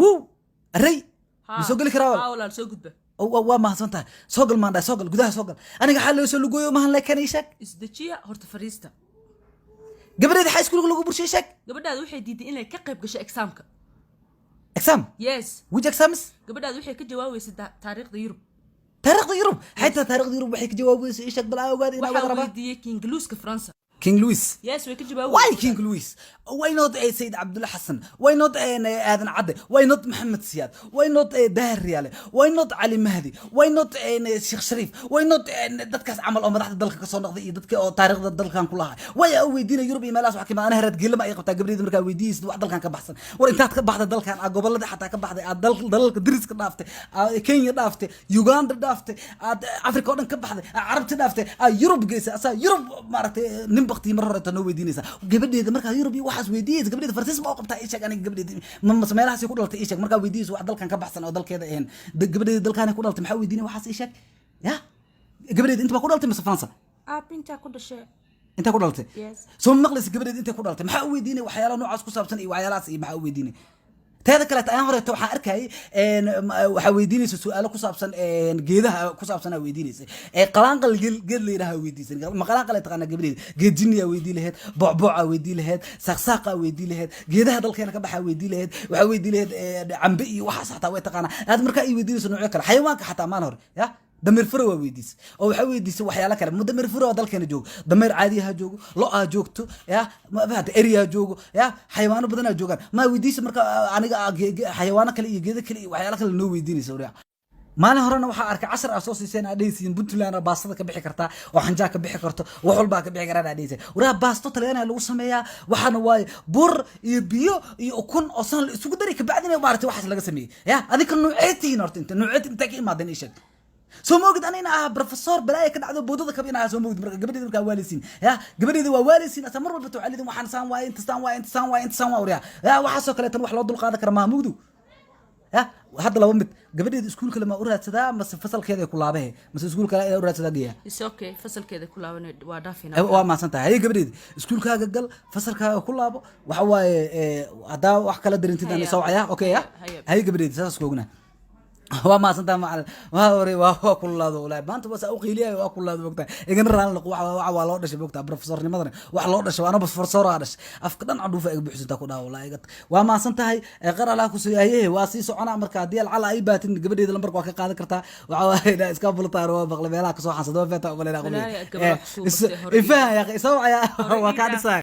Wow, array, ma soo geli karaa? Haa walaal, soo gudba. Oh, waa mahadsan tahay. Soo gal maandha, soo gal gudaha, soo gal. Aniga xaa loo soo lugooyo mahan lekan, ii sheeg. Isdejiya horta, fariista. Gabadheeda xaa iskuulka lagu burshay, sheeg. Gabadhaada waxay diiday inay ka qayb gasho examka. Exam? Yes. Which exams? Gabadhaada waxay ka jawaabeysay taariikhda Yurub. Taariikhda Yurub? Xataa taariikhda Yurub waxay ka jawaabaysa, ii sheeg bal, aa ogaada inaa Waxaa ogaada rabaa. weydiiyey King Louiska Faransa. King Louis? Yes, way ka jawaabi. Why King Louis? Why not Said Abdullah Hassan? Why not Aadan Cadde? Why not Maxamed Siyaad? Why not Dahir Riyaale? Why not Cali Mahdi? Why not Sheekh Shariif? Why not dadkaas camal oo madaxda dalka kasoo noqday iyo dadka oo taariikhda dalkan ku lahaa? Way aa weydiina Yurub iyo meelahaas wax kama. Ana heraad geelama ay qabtaa gabadheeda markaa weydiiyeysid wax dalkan ka baxsan. War intaad ka baxday dalkan, aad gobolada xataa ka baxday, aad dalalka dariska dhaaftay, aad Kenya dhaaftay, Uganda dhaaftay, aad Africa oo dhan ka baxday, aad Carabta dhaaftay, aad Yurub geysay, asaa Yurub maaragtay nin baktiyi mar hore noo weydiinaysa gabadheeda. Markaa Yurub iyo waxaas weydiiyeysa, gabadheeda Farsiis ma u qabtaa? Ii sheeg aniga, gabadheeda ma meelahaasay ku dhalatay? Ii sheeg markaa weydiiyeysa wax dalkan ka baxsan oo dalkeeda ahayn. Gabadheeda dalkaanay ku dhalatay, maxaa weydiinay waxaas? Ii sheeg ya, gabadheeda inta baa ku dhalatay mise Faransa? Aab, intaa ku dhashay. Intaa ku dhalatay? Yes. Soo ma maqlaysa? Gabadheeda intay ku dhalatay, maxaa u weydiinay waxyaalaha noocaas ku saabsan iyo waxyaalahaas iyo maxaa u weydiinay? Teeda kaleeta, ayaan horeeto waxaan arkayay waxaa weydiinaysa su-aalo ku saabsan geedaha ku saabsan aa weydiinaysa. Qalaanqal geed la yidhaha weydiisan. Ma qalaanqal ay taqaanaa gabadheeda? Geed jinniyaa weydii lahayd, boocboocaa weydii lahayd, saaqsaaqaa weydii lahayd, geedaha dalkeena ka baxaa weydii lahayd, waxaa weydii lahayd cambe iyo waxaas xataa way taqaanaa. Aad markaa ay weydiinayso noocyo kale, xayawaanka xataa maalin hore ya dameer furo waa weydiisay oo waxaa weydiisay waxyaalo kale. Ma dameer furo waa dalkeena joogo? Dameer caadiyaha joogo, lo-aa joogto ya, ma fahanta, eriyaa joogo ya, xayawaano badanaa joogaan. Ma weydiisa marka aniga xayawaano kale iyo geedo kale iyo waxyaalo kale noo weydiinaysa. Waryaa, maalin horena waxaa arkay cashar aa soo siiseen, aa dhehaysiin Puntland baastada ka bixi kartaa oo xanjaa ka bixi karto, wax walbaa ka bixi karaan aa dhehaysiin. Waraa, baasto Talyaaniga lagu sameeyaa, waxaana waaye bur iyo biyo iyo ukun oo san la isugu daray, kabacdina maaragtay waxaas laga sameeyey. Ya, adinka nuucee tihiin horta? Inta nuuceed intay ka imaadeen, ii sheeg. Soo ma ogid anina ah professor balaaya ka dhacdo boodada kab inaa? Soo ma ogid marka gabadheeda markaa waaleysiin ya, gabadheeda waa waaleysiin asa mar walba tawcalidin waxaan saan waaye, inta saan waaye, inta saan waaye, inta saan waa. Waryaa ya, waxaasoo kaleetan wax loo dul qaadan kara maamudu ya. Hadda laba mid: gabadheeda iskuul kale ma u raadsadaa mase fasalkeeda ay ku laabahe, mase iskuul kale inaa u raadsadaa geeya? Is okay, fasalkeeda ku laaban, waa dhaafina. Waa mahadsan tahay. Haye gabadheeda, iskuulkaaga gal, fasalkaaga ku laabo. Waxa waaye haddaa wax kala darintid aan Haya. isoo wacaya, okay ya? Haya. Haye gabadheeda, saas ku ognaa. Waa mahadsantahay macalin. Waa hore waa kululaado walaahi, maanta waa saa u qiiliyayo, waa kululaado mogtahay. Igana raali noqo. Waxa waa loo dhashay mogtahay, professornimadana wax loo dhashay. Ana professor aa dhashay, afka dhan cadhuufa iga buuxsantaa ku dhaha walaahi. Iga waa mahadsan tahay. Qar Allah ku soo haye, waa sii soconaa. Marka haddii alcala ay baatin, gabadheeda lambarka waa ka qaadan kartaa. Waxa waaye inaa iska bultaar waa maqlay meelaha kasoo xansado waa feeta umaleyna. Walahi, gabadha wax kuu bartay hore. Ifahan ya, isoo wacaya. Hore waa kaa ii dhisaya.